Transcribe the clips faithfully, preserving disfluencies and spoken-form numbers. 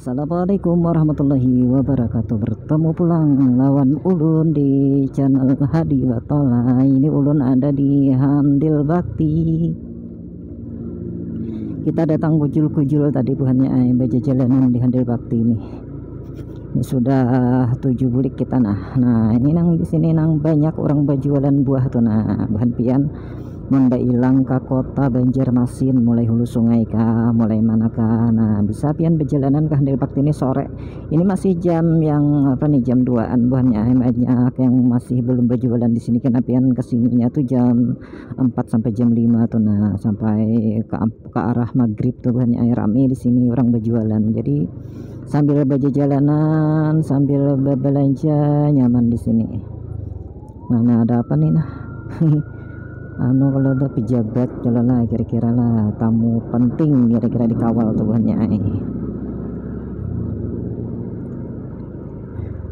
Assalamualaikum warahmatullahi wabarakatuh. Bertemu pulang lawan ulun di channel Hadi Batola. Ini ulun ada di Handil Bakti. Kita datang kujul-kujul tadi buhannya ai, bajajalanan di Handil Bakti ini. Ini sudah tujuh bulik kita nah. Nah, ini nang di sini nang banyak orang bajualan buah tuh nah, buhan pian mun bailang ka kota Banjarmasin, mulai Hulu Sungai kah, mulai mana kah. Nah, bisa pian bajalanan ka Handil Bakti ini sore. Ini masih jam yang apa nih, jam duaan buhannya ai, banyak yang masih belum berjualan di sini, kena pian kesininya tuh jam empat sampai jam lima tuh nah, sampai ke, ke arah maghrib tuh buhannya ai, rame di sini orang berjualan. Jadi sambil bajajalanan, sambil berbelanja, nyaman di sini. Nah, nah, ada apa nih nah? Anu, kalau ada pejabat, kalau lah kira-kira lah tamu penting kira-kira dikawal tuh buhannya ai.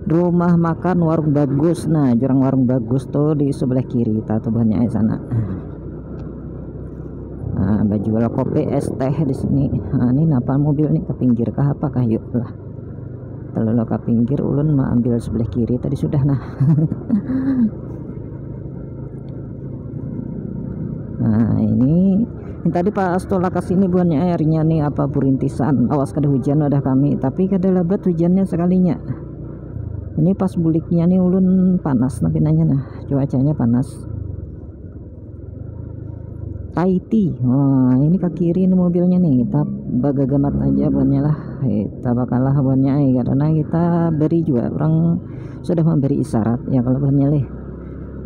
Rumah makan Warung Bagus. Nah, jurang Warung Bagus tuh di sebelah kiri ta tuh buhannya ai sana. Nah, bajual kopi, es teh di sini. Nah, ini napa mobil nih, ke pinggir kah apa kah, yuk lah. Kalau lo ke pinggir, ulun mau ambil sebelah kiri tadi sudah nah. Nah, ini, ini tadi pas tolak ke sini buhannya airnya nih apa burintisan. Awas kada hujan wadah kami, tapi kada lebat hujannya sekalinya. Ini pas buliknya nih ulun panas nah pinanya nah, cuacanya panas. Taiti. Wah, ini ke kiri ini mobilnya nih. Kita bagagamat aja buhannya lah. Kita bakalah buhannya ai, karena kita beri juga, orang sudah memberi isyarat ya kalau buhannya leh.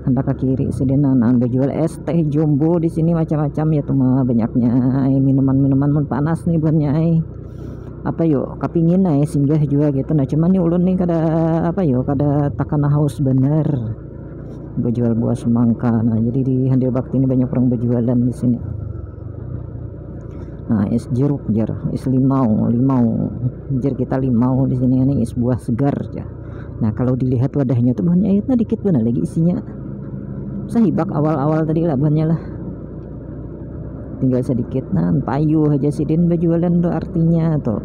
Hendak ke kiri sidin nah, nah, bajual es teh jumbo di sini macam-macam ya tuh mah banyaknya ai, minuman-minuman mun panas nih buhannya ai. Apa yuk, kapingin ai singgah juga gitu nah, cuman nih ulun nih kada apa yuk, kada takana haus bener. Bajual buah semangka nah, jadi di Handil Bakti ini banyak orang berjualan di sini. Nah, es jeruk jar, es limau, limau jar kita, limau di sini ini es buah segar ya. Nah, kalau dilihat wadahnya tuh buhannya ai nah dikit benar lagi isinya. Sahibak awal-awal tadi lah buhannya lah. Tinggal sedikit nah, payu aja sidin berjualan tuh artinya tuh.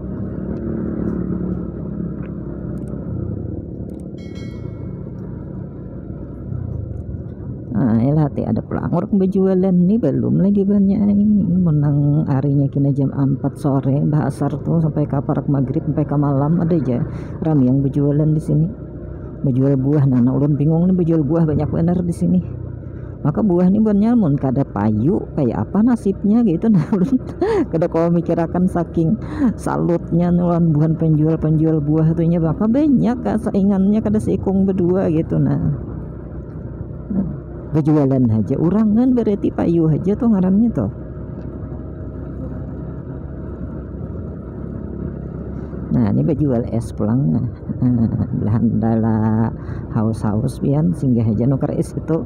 Nah, elah, ada pulang orang berjualan nih, belum lagi banyak ini. Menang harinya kena jam empat sore, bahasar tuh sampai ke parak maghrib, sampai ke malam ada aja rame yang berjualan di sini. Berjual buah, nah, nah ulun bingung nih, berjual buah banyak benar di sini. Maka buah nih buhannya mun kada payu kayak apa nasibnya gitu nah, ulun kada kawa mikirakan saking salutnya nih lawan buhan penjual-penjual buah tuh nya, maka banyak kah saingannya kada seikung berdua gitu nah. Nah, berjualan aja urangan berarti payu aja tuh ngarannya tuh. Nah, ini berjual es pulang nah. Nah, belahan dala haus-haus pian singgah aja nuker es itu.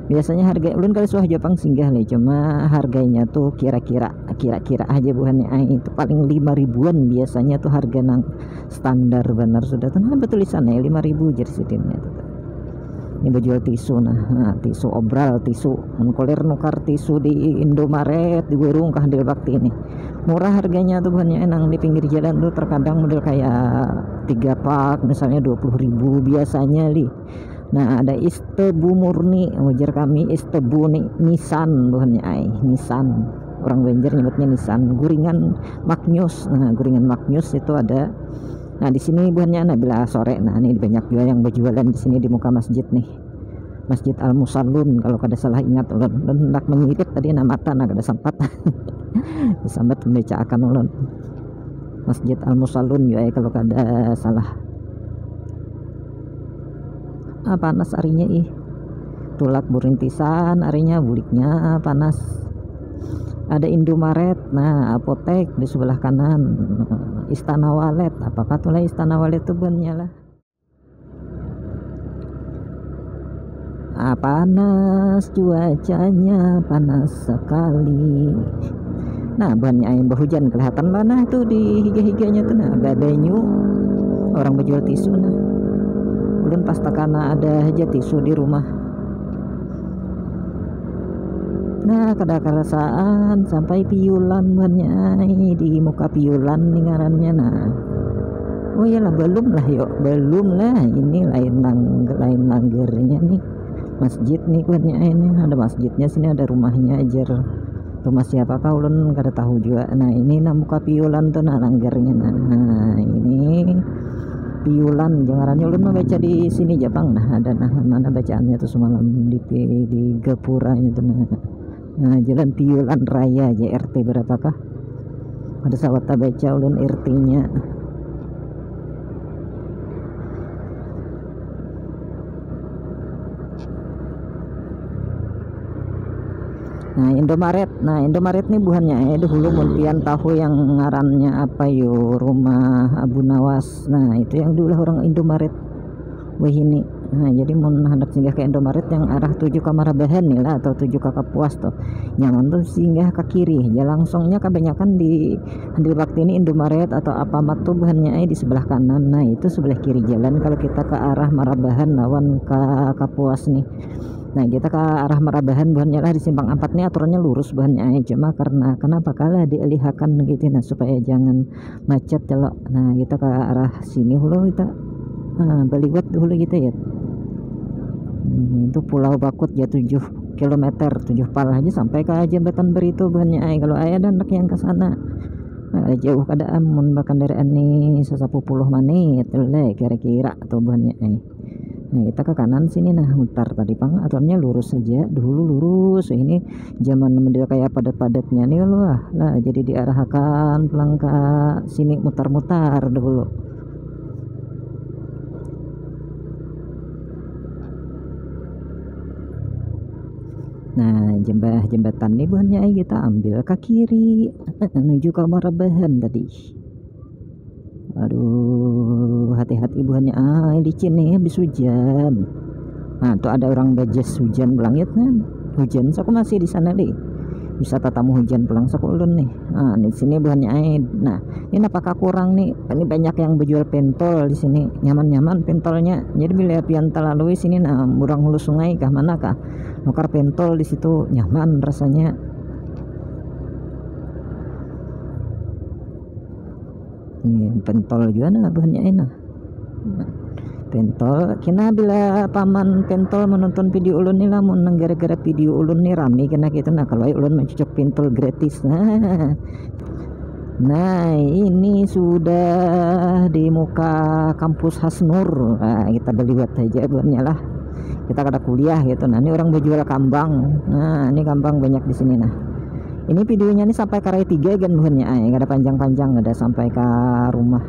Biasanya harga ulun kali suah Jepang singgah nih, cuma harganya tuh kira-kira kira-kira aja buhannya ai, itu paling lima ribuan biasanya tuh harga nang standar benar sudah tuh nah, betulisan ya lima ribu jersey timnya tuh. Ini berjual tisu nah, nah tisu obral, tisu mengkolir nukar tisu di Indomaret, di warung kah Handil Bakti ini. Murah harganya tuh buhannya, enang di pinggir jalan tuh terkadang model kayak tiga pak misalnya dua puluh ribu biasanya li. Nah, ada es tebu murni, ujar kami es tebu nih nisan buhannya ai, nisan. Orang Banjar nyebutnya nisan, guringan maknyus. Nah, guringan maknyus itu ada. Nah, di sini buhannya nah bila sore nah ini banyak juga yang berjualan di sini di muka masjid nih. Masjid Al Musallun kalau kada salah ingat ulun. Ulun hendak menyirit tadi nah mata nah kada sempat. Disambat membacakan ulun. Masjid Al Musallun juga ya kalau kada salah. Ah, panas harinya ih. Tulak burintisan harinya, buliknya panas. Ada Indomaret, nah apotek di sebelah kanan. Istana Walet, apakah tuh lah Istana Walet tuh buhannya lah. Ah, panas cuacanya, panas sekali. Nah, buhannya ai bahujan kelihatan lah nah tuh di higa-higanya tuh nah, ada banyu, orang berjual tisu nah. Ulun pas takana ada aja tisu di rumah. Nah, kada kerasaan sampai piulan buhannya ai, di muka piulan nih ngarannya nah. Oh iyalah, belum lah, yuk, belum lah. Ini lain lang lain langgarnya nih. Masjid nih, kuatnya ini ada masjidnya, sini ada rumahnya aja. Rumah siapa kah, ulun kada tahu juga. Nah, ini nah muka piulan tuh, nah, langgarnya. Nah, nah, ini piulan jangarannya, ulun membaca di sini Japang. Nah, ada nah mana bacaannya tuh semalam di di gapuranya tuh, nah. Nah, jalan piulan raya aja, R T berapakah? Ada sawat tabaca ulun R T-nya. Nah, Indomaret. Nah, Indomaret nih buhannya eh dahulu mun pian tahu yang ngarannya apa yo, rumah Abu Nawas. Nah, itu yang diulah orang Indomaret. Wahini. Nah, jadi mun hendak singgah ke Indomaret yang arah tuju ka Marabahan nih lah atau tuju ka Kapuas tuh, nyaman tuh singgah ke kiri aja langsungnya. Kebanyakan di Handil Bakti ini Indomaret atau Alfamart tuh buhannya eh di sebelah kanan. Nah, itu sebelah kiri jalan kalau kita ke arah Marabahan lawan ke Kapuas nih. Nah, kita ke arah Marabahan buhannya lah di simpang empat nih aturannya lurus buhannya eh. Cuma karena kenapa kalah dialihakan gitu, nah, supaya jangan macet ya lo. Nah, kita ke arah sini dulu kita, nah, baliwat dulu kita ya. Hmm, itu Pulau Bakut ya, tujuh kilometer, tujuh pal aja sampai ke jembatan Beritu buhannya ai. Kalau ayah dan anak yang ke sana, nah, jauh kada amun bakandaraan nih sesapuluh menit lah kira-kira tuh buhannya ai. Nah, kita ke kanan sini, nah, mutar tadi pang aturannya lurus saja dulu, lurus ini zaman model kayak padat-padatnya nih loh. Nah, jadi diarahkan pulang ke sini, mutar-mutar dulu. Nah, jembah jembatan nih buhannya ai kita ambil ke kiri menuju ke Marabahan tadi. Aduh, hati-hati buhannya ai, licin nih habis hujan. Nah, tuh ada orang bajas hujan belangit kan. Hujan saku masih di sana deh. Bisa tatamu hujan pulang saku ulun nih. Nah, di sini buhannya ai. Nah, ini apakah kurang nih? Ini banyak yang berjual pentol di sini. Nyaman-nyaman pentolnya. Jadi bila pian talalui sini, nah, murang hulu sungai kah mana kah, nukar pentol di situ nyaman rasanya. Nih, pentol juga nah buhannya enak. Pentol kena bila paman pentol menonton video ulun nih, lamun nang gara-gara video ulun nih rame kena gitu. Nah, kalau ulun mencucuk pentol gratis. Nah, ini sudah di muka kampus Hasnur. Nah, kita beliwat aja buhannya lah. Kita kada kuliah gitu. Nah, ini orang berjual kambang. Nah, ini kambang banyak di sini nah. Ini videonya ini sampai karai tiga kan buhannya ai, kada panjang-panjang, kada sampai ke rumah.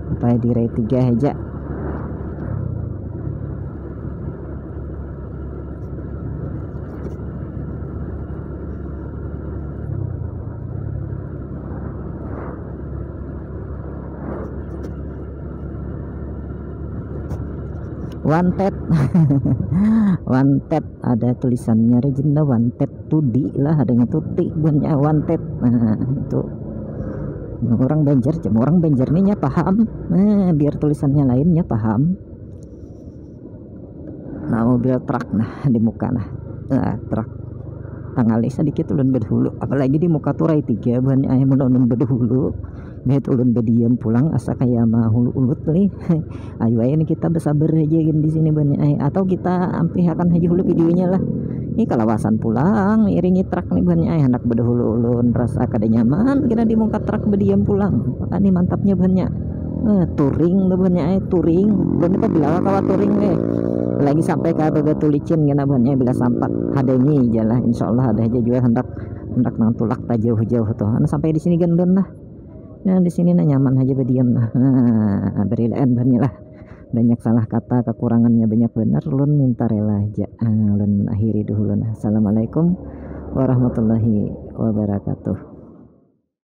Sampai di rai tiga aja. Wanted. Wanted, ada tulisannya rejenda wanted, tudi lah, ada yang tuti buhannya wanted. Nah, itu orang Banjar, cuma orang Banjar nih nya paham. Nah, biar tulisannya lainnya paham. Nah, mobil truk nah di muka nah. Nah, truk. Tangali sedikit ulun berdahulu, apalagi di muka turai tiga buhannya ai, mun ulun berdahulu. Bait ulun badiam pulang asa kaya mahulu ulut lih. Ayu ai kita basabar haja gin di sini banyak ai. Atau kita ampihakan haja hulu videonya lah. Ini kalawasan pulang iringi truk nih banyak ai, handak badahulu ulun rasa kada nyaman kena di muka truk badiam pulang. Makanya mantapnya banyak. Eh, touring tuh banyak ai, touring. Belum kita bilang kawa touring deh. Lagi sampai ke Batu Licin kena banyak bila sampat hadangi aja lah. Insya Allah ada aja juga hendak hendak nang tulak tak jauh-jauh tuh. Nah, sampai di sini gendon lah. Nah, di sini nah nyaman aja berdiam nah. Nah, berilaan banyak lah. Banyak salah kata, kekurangannya banyak benar, ulun minta rela aja. Nah, ulun akhiri dulu nah. Assalamualaikum warahmatullahi wabarakatuh.